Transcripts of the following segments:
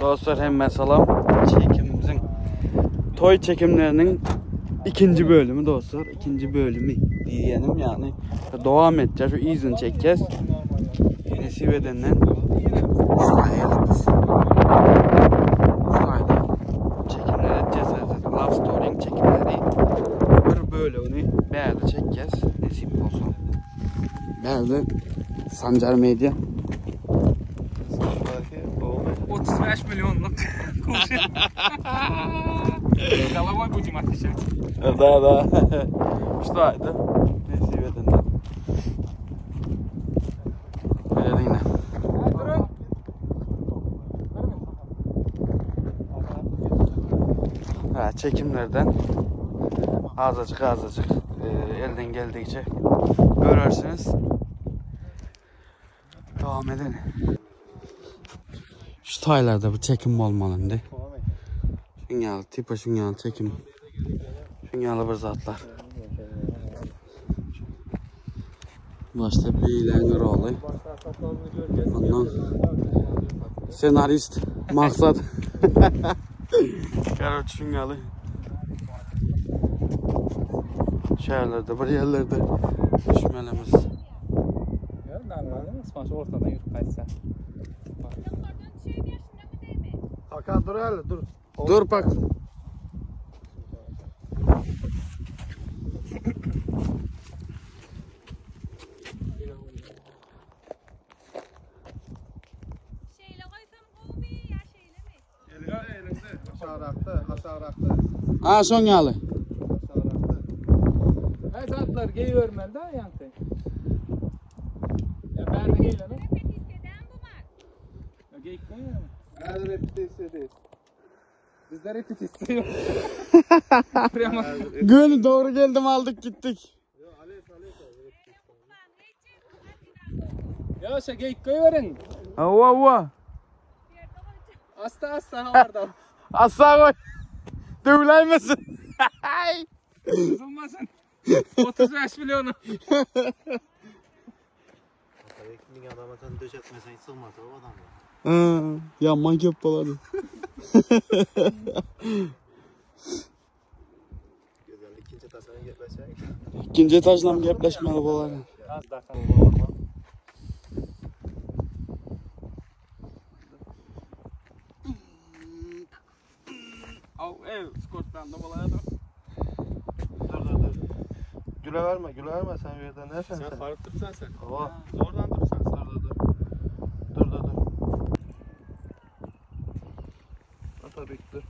Dostlar hemmä salam. Çekimimiziň toý çekimleriniň ikinji bölümi dostlar. İkinji bölümi diýenim ýagny dowam etjek şu yzyny çekeceğiz. Nesip edenden. Çekimler edeceğiz. Love Story'nin çekimleri bir bölümini bärde çekeceğiz. Nesip olsa. Bärde Sancar Media. 35 milyonluk kurşun. Головой будем отвечать. Да, да. Что это? Nesip edenden. Öyle yine. Ha, çekimlerden azıcık azıcık e, elden geldikçe görürsünüz. Devam edelim. Şu taylarda bu çekim olmalı Şunyalı tipa şunyalı çekim. Şunyalı bir zatlar. Başta Beylen rolü. Ondan senarist maksat. Karot şunyalı. Şehirlerde bir yerlerde düşmelimiz. Ya normal değil mi? Smash ortadan yürüp kaçsa. Hakan dur hele dur. Dur bak. Şeyle koysam gowy ya şeyle mi? Elinde elinde. Aşağırakta aşağırakta. Ha son yalı. Aşağırakta. Evet atlar geyivermeli daha yankı. Ya ben de geyilelim. Repetisinden bu var. Ya geyik koyuyor mu? Nerede repetisiye değil. Bizde repetisiye yok. Prema. Gün doğru geldim aldık gittik. Ya şey geyik koyuverin. Ava ava. Asta asta havardan. Asla koy. Dövülenmesin. Kızılmasın. 35 milyonu. Bin adama sen döşetmesen hiç sığmaz o adam. Ha, ya manyak falan. Güzel ikinci tasarım gepleşecek. İkinci etajla mı gepleşmeli bular? Az daha. Av ev Skotland'da bulaydı. Dur dur dur. Güle verme güle verme sen bir yerden ne sen sen. Faruk dursan sen. Ava. Zordan dursan Dur dur dur. Dur dur dur. Atabek dur.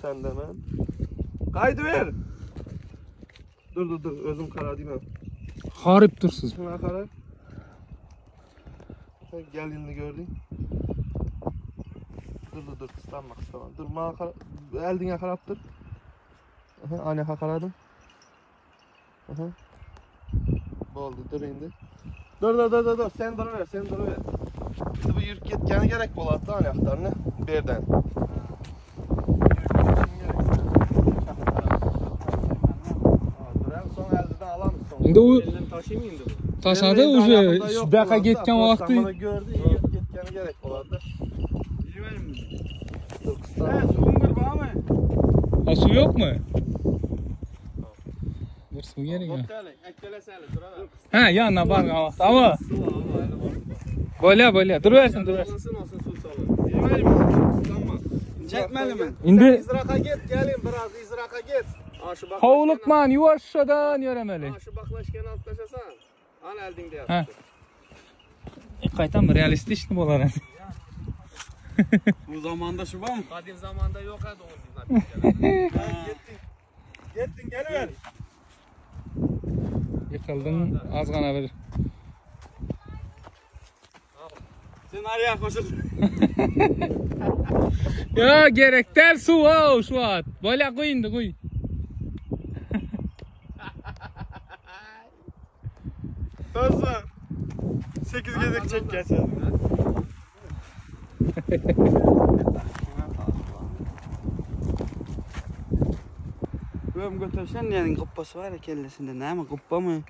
Sen de ben. Kaydı ver. Dur dur dur özüm karar değil mi? Harip dursuz. Şuna karar. Sen geldiğini gördün. Dur dur dur kıslanma kıslanma. Dur bana kar eldine karaptır. Aha anne karadım. Aha. Bu oldu dur indi. Dur dur dur dur dur sen dur ver sen dur ver. Şimdi bu yürük getkeni gerek bol hatta ayaklarını birden. Son elden alamıyorsun. Şimdi o taşadı уже baka getken Bana vakti. gördü, yürük getkeni gerek boladı. Dur kıslanma. Sungur var mı? Ha su yok mu? Dur su gerek ya. Ha yanına bak ama tamam. Böyle böyle dur versin dur versin. Çekmeli mi? Indi İzraka git gelin biraz izraka git. havlukman yuvaşşadan yöremeli. Şu baklaşken altlaşasan. An eldinde Ha. Qaytam realistik bolar. Bu zamanda şu var mı? Kadim zamanda yok hadi o Gittin. Gittin geliver. Yıkıldın az gana bir. Sen araya koşul. Ya gerek del su wow şu at. Böyle koy indi koy. Dostlar. 8 gezek çek geçelim. Böğüm götürsen yani kuppası var ya kellesinde ne mi kuppa mı?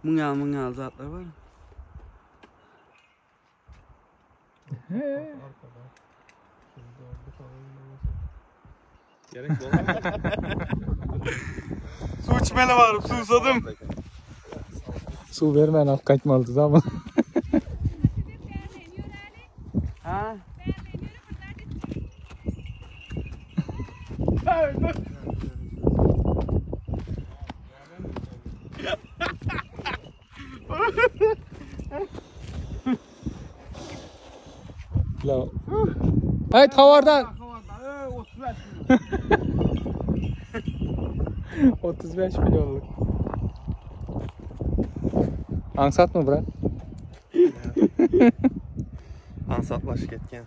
Mıngal mıngal zatlar var. Gerek bolmaz. Su içmeli baryp susadym. Suw bermän alyp gaýtmalydy da bu. Ha? La. Hey tawardan. 35 milyonluk. Aňsatmy brat? Aňsatlaşyp ketgen.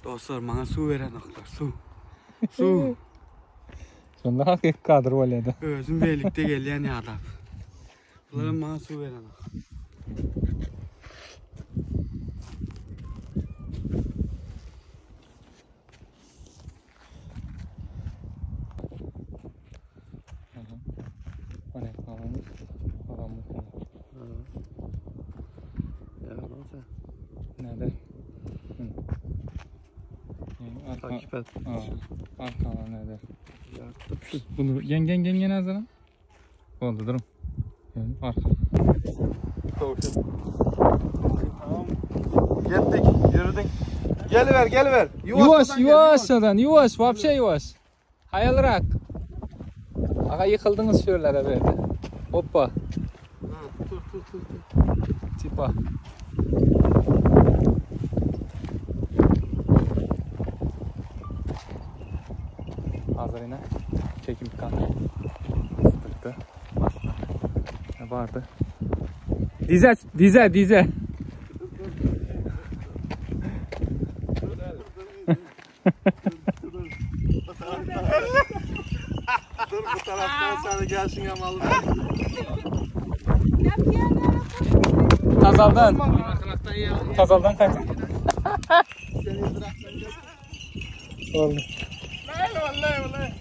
Dostlar maňa suw berenoklar suw. Suw. Şonda hakyky kadr bolýada. Özüm beýlikde gelýän ýadap. Bularam maňa suw berenok. Näde? Takip et. Arkadan näde? Bunu gen gen gen gen azara. Boldy duruň. Arka. Gittik, ýörüdik. Geliber, geliber. Ýuwaş, ýuwaşdan, ýuwaş, wapşe ýuwaş. Haýalrak. Aga ýykyldyňyz şu ýerlere berde. Hoppa. Tur, tur, tur, tur. Tipa. Hazır ine. Çekim kanı. Sıkıntı. Ne vardı? Dize, dize, dize. Dur bu taraftan seni gelsin amalı. Tazaldan. Tazaldan kaç. Oldu. Vallahi vallahi.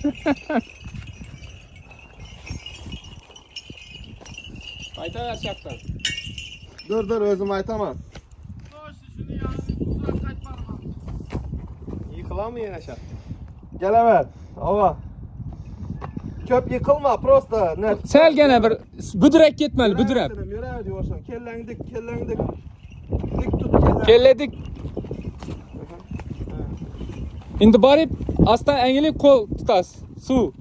Qaytar aşağıdan. Dur dur özüm aytamam. Yıkılan mı yine aşağı? Gelever. Ova. Köp yıkılma prosta. Ne? Sel gene bir büdürek gitmeli büdürek. Yürü yavaştan. Kelleni dik, kelleni dik. Dik tut kelleni. Kelledik. Indi baryp asta eňili kol tutas. Su.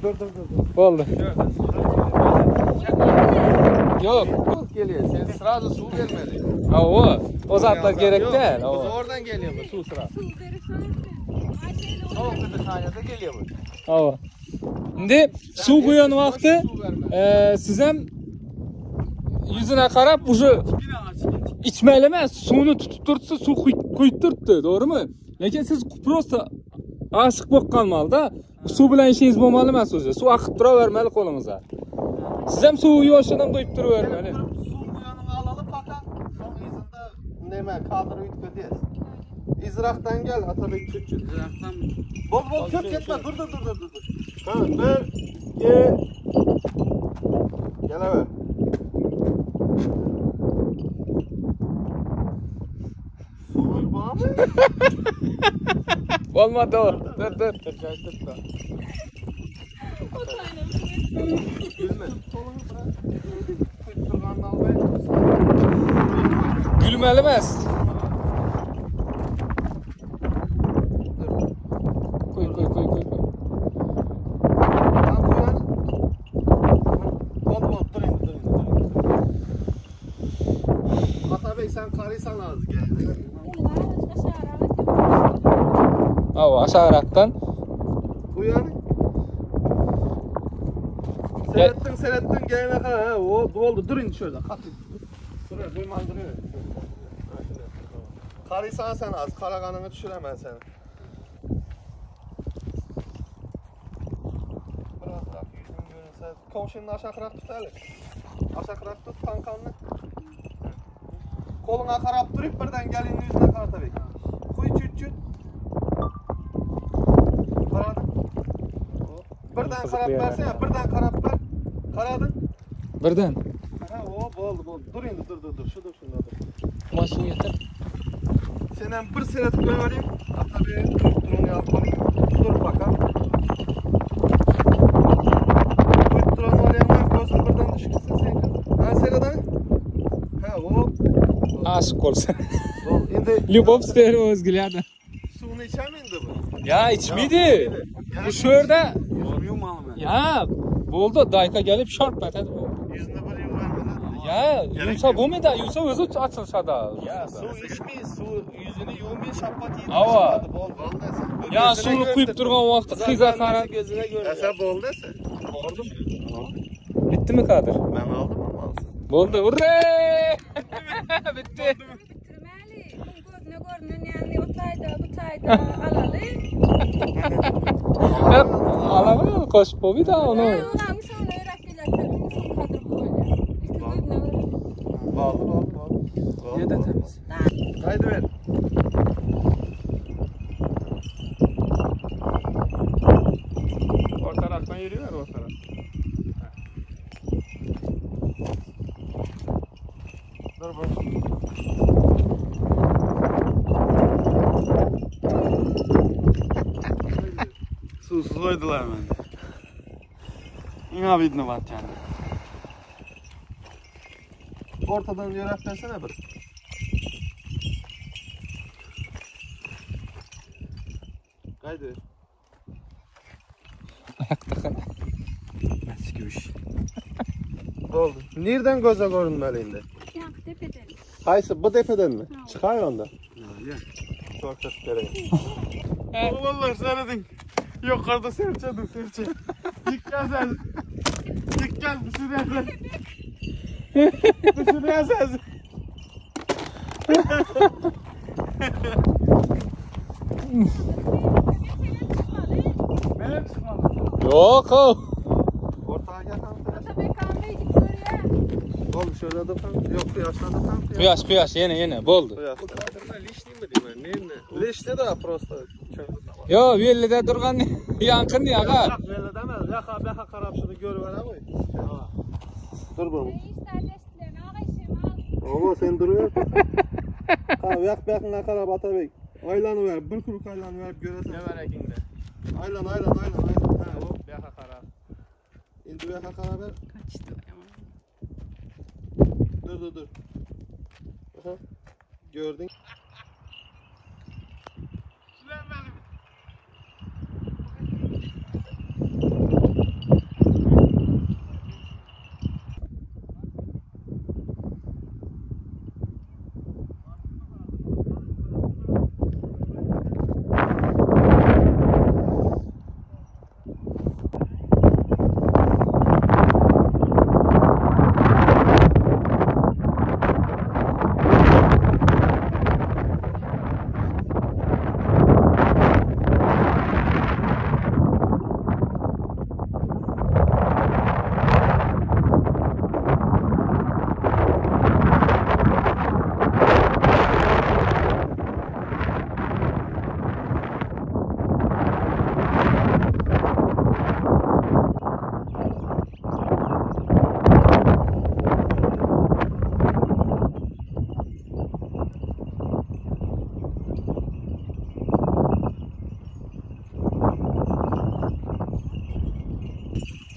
Dur dur dur. dur. Boldy. Yok. Geliyor. Sen sırada su vermedin. Hawa. O zatlar gerek däl. Biz Hawa. oradan geliyor bu su sıra. Suw berişen. Ay şeýle Soğuk gıdıkhanede geliyor bu. Hawa. Indi suw guýan wagty e, sizem ýüzüne garap uje içmeli emas, suwuny tutup durtsa suw guýup durtdy, dogrymy? Lekin siz prosta aşyk bolup galmaly da. Suw bilen işiňiz bolmaly emas uje. Suw akyp durabermeli goluňyza. Sizem suwy ýuwaşjadan guýup durubermeli. Su buyanını alalım bakalım. Son izinde neme kadro ütködeyiz. İzraktan gel Atabek Çütçü. Irakdan Bol bol köp gitme dur dur dur dur dur. Tamam dur. Gel. Gel abi. Su var mı? Bolmady o. Dur dur. Gülme. Kolunu bırak. Kuytturganını al be. Gülmeli emas. Koy koy koy koy koy. Lan kuyanı. Bol bol dur indi dur indi dur indi. Atabey sen karıysan az gel. Hawa, aşağırakdan. Kuyanı. Seyrettin seyrettin gelene kadar ha, o oldu dur indi şöyle katı. Dur duyman duruyor. Karıysan sen az kara kanını düşüremem seni. Biraz bırak yüzün görünse. Komşunun aşağı kırak tut hele. Aşağı kırak tut kankanını. Koluna karap durup birden gelinin yüzüne kara tabii. Kuy çüt çüt. Karadın. Birden karap versene, birden karap ver. Karadın. Birden. Aha, Boldy, boldy. Dur indi, dur, dur, dur. Şu dursun dur. Maşyn suw getir. Senem bir seretip goýbereyim. Ata bir durup duran ýaly bolup dur bakalım. Durup duran bolýanlar gözün birden düşüp gitsin seňki. Ha sereden? Ha, hop. Aşyk bolsa. Bol. Indi Любовь с первого взгляда. Suwuny içämi indi bu? Ya içmedi. Bu şurada Ya boldy daýka gelip şarp etedi bu. Ýüzüne bir ýuw bermeli. Ya ýuwsa bu da ýuwsa özü açylşada. Ya suw içmeý, suw ýüzüni ýuwmaý şapbat iýdi. Awa. Bol, bol dese. Ya suwuny kuýup durgan wagty gyza gara. Gözüne görünüyor. Ese bol dese. Oldu mu? Bitdi mi Kadir? Ben aldım ama alsın. Boldy. Hurray! Bitdi. Bitirmeli. Gözüne görünen yani o taýda bu taýda alaly. Hep alamy koşup bobi da onu. Ben olanı şöyle öğret gelerken son kadar bu böyle. İşte gözüne görünen. Bağlı bağlı bağlı. Bağlı. Ýene temiz. Haydi ver. O taraftan yürüyorlar o taraf. Dur bak. Susuz goýdular meni. Iňa vidno batýan. Ortadan yörep versene bir. Haydi. Mesgüş. Oldu. Nereden göze görünmeli indi? Yankı tepeden. Haysı bu tepeden mi? Çıkar onda. Ya. Çok ses vereyim. Vallahi seyredin. Yukarıda serçe dur serçe. Dikkat sen. Dikkat düşürüyorsun. Düşürüyorsun. Benim çıkmadı. Yok o. Ortaya gel kanka. Atabek amcayı görüyor. Oğlum şöyle dur kanka. Yok kıyaşla dur kanka. Kuyaş kuyaş yene yene boldy. Kıyaş. Lişli de prosto. Yo bellide durgan yankın yaga. Böyle demez. Yaka beka karap şunu görüver abi. Dur bunu. Oğlum sen duruyor. Ha yak bekine karap Atabek. Aylanıver, bir kuruk aylanıver göresen. Ne var ekinde? Aylan aylan aylan aylan. Ha hop. Beka kara. İndi beka karap ver. Dur dur dur. Aha. Gördün.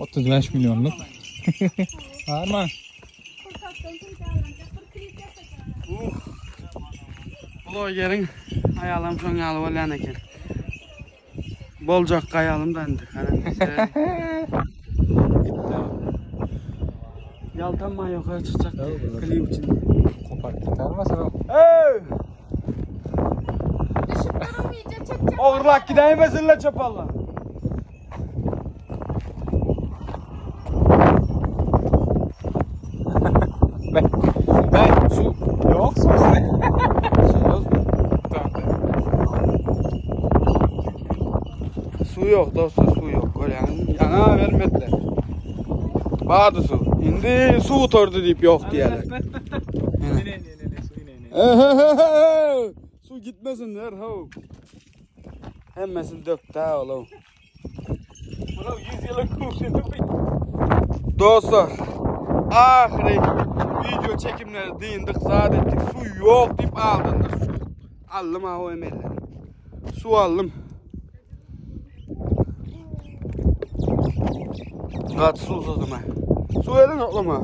Otuz beş milyonluk. Arman. Blogeriň aýalam şoň ýaly bolýan eken. Boljak gaýalym da indi. Ýaltanma ýokary çykjak. Klip üçin. Kopar gitar mesela. Hey! Düşüp durun iyice çekecek. Ogurlak gidäýmesinler çapalla. Ben, ben su yok su. Su yok dostlar, su yok. Görýäňizmi? Ýaňa bermediler. Bardy su. Indi su gutardy diýip yok diýerler. Ne ne ne ne su ne ne. Su gitmesinler ho. Hemmesini döktü ha oğlum. Buna 100 yıllık kurşunu Dostlar, ahyry. Video çekimleri dyndyk, zat etdik. Su ýok diýip aldandyr. Su aldym ha o emelden. Su aldym. Gaty suwsuzlum ha. Su eden oklama.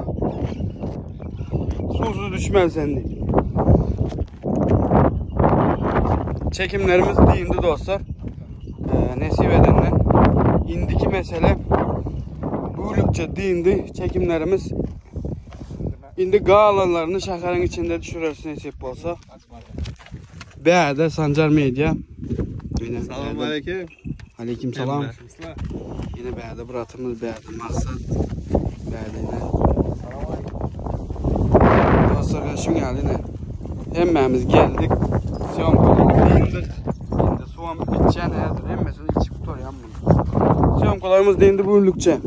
Susuz düşmez sen diýip. Çekimlerimiz dyndy dostlar. Ee, nesip edenden. Indiki mesele Bülükçe dyndy çekimlerimiz. Indi galanlaryny şäheriň içinde düşüreris nesip bolsa. Bäde Sanjar Media. Salam aleyküm. Aleyküm salam. Yine bäde bratymyz bäde Maksat. Bäde yine. Dostlar şun geldi yine. Hemmämiz geldik. Syomkalarymyzy indik. Indi suwam içýän häzir hemmesini içip gutarýan bunu. Syomkalarymyz dindi bülükçe.